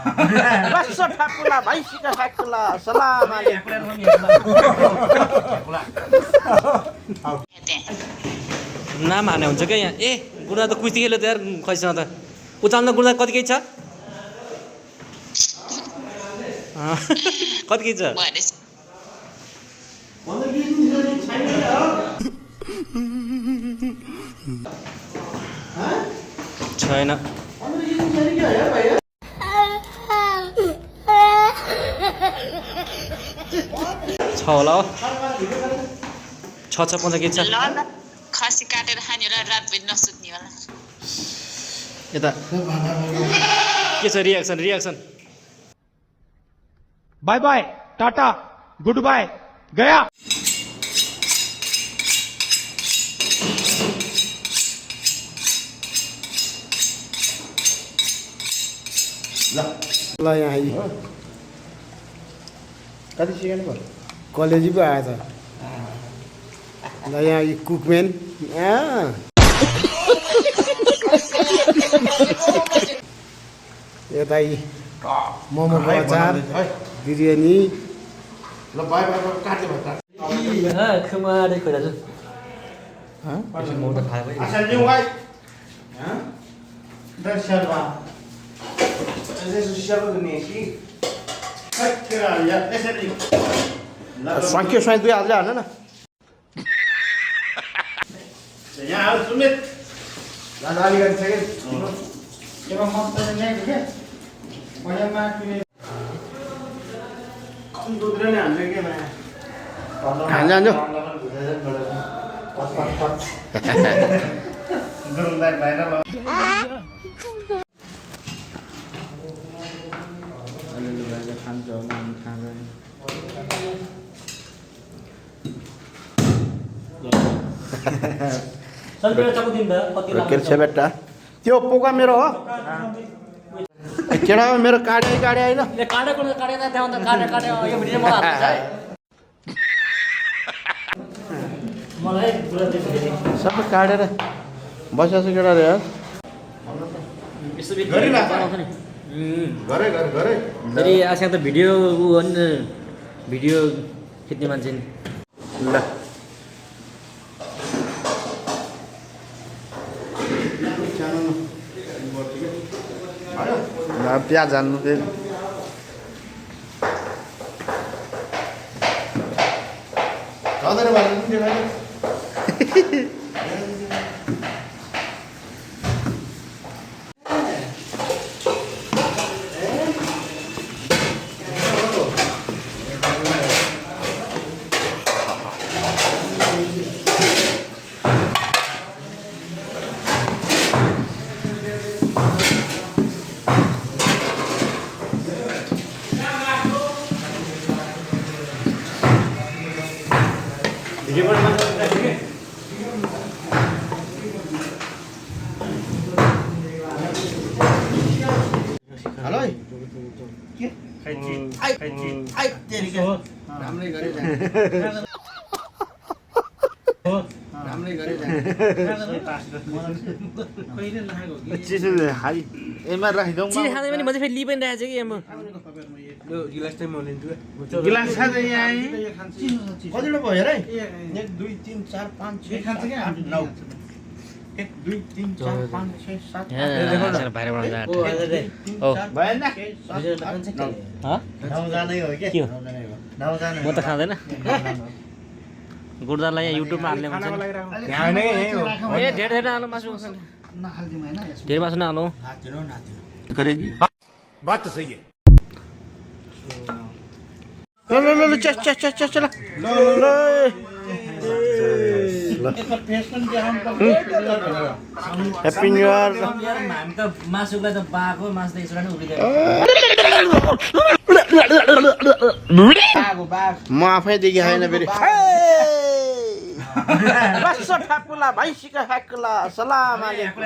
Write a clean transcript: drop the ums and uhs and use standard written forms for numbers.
Basta Hakula, Baisika Hakula, Salam alaikum. नाम हाने हुन्छ क्या यहाँ ए गुडा त कुस्ती खेल्यो त यार खैसँग त उचाल्न गुडा कति केही छ कति केही छ छैन छ होला हो 6-5 केही छ खसी काटेर खाने होला रातभरि नसुत्ने होला यता के छ reaction bye bye tata good bye गया ल यहाँ आइ कति सेकेन्ड भयो कलेजी पो आएछ ल यहाँ यो कुकम्यान यता यी मोमोको अचार बिरयानी ल बाई काट्यो स्वाङ्क्यो स्वाइँ दुई हाल्दै हाल्नु न यहाँ सुमित अलिकति के छ बेटा त्यो पोका मेरो हो केटा मेरो काटे होइन सबै काटेर बसेछ केटाले फेरि आजकल त भिडियो भिडियो खिच्ने मान्छे नि ल प्याज हाल्नु फेरि हेलो राम्रै गरे चिसो हाई एमा राखिदौँ चिज खाँदै पनि मैले फेरि लिइ पनि राखेको छु कि म गिलास चाहिँ म लिन्छु गिलास खाँदै यहाँ कतिवटा भयो हेर है 1 2 3 4 5 6 खान्छ क्या 9 1 2 3 4 5 6 7 बाहिर बनाउनु जाँदा भएन नजानै हो के म त खाँदैन गुर्दालाई यहाँ युट्युबमा हाल्ने भन्छ ए धेरै हाल्नु मासु धेरै मासु नहाल्नु बात त सही है ल चल ह्याप्पी न्यू इयर हामी त मासुलाई त बाको मासु त यसरी नै उब्रिँदैन म आफैदेखि होइन फेरि बस ठाकुला भाइसिका ठाकुला सलाम अलैकुम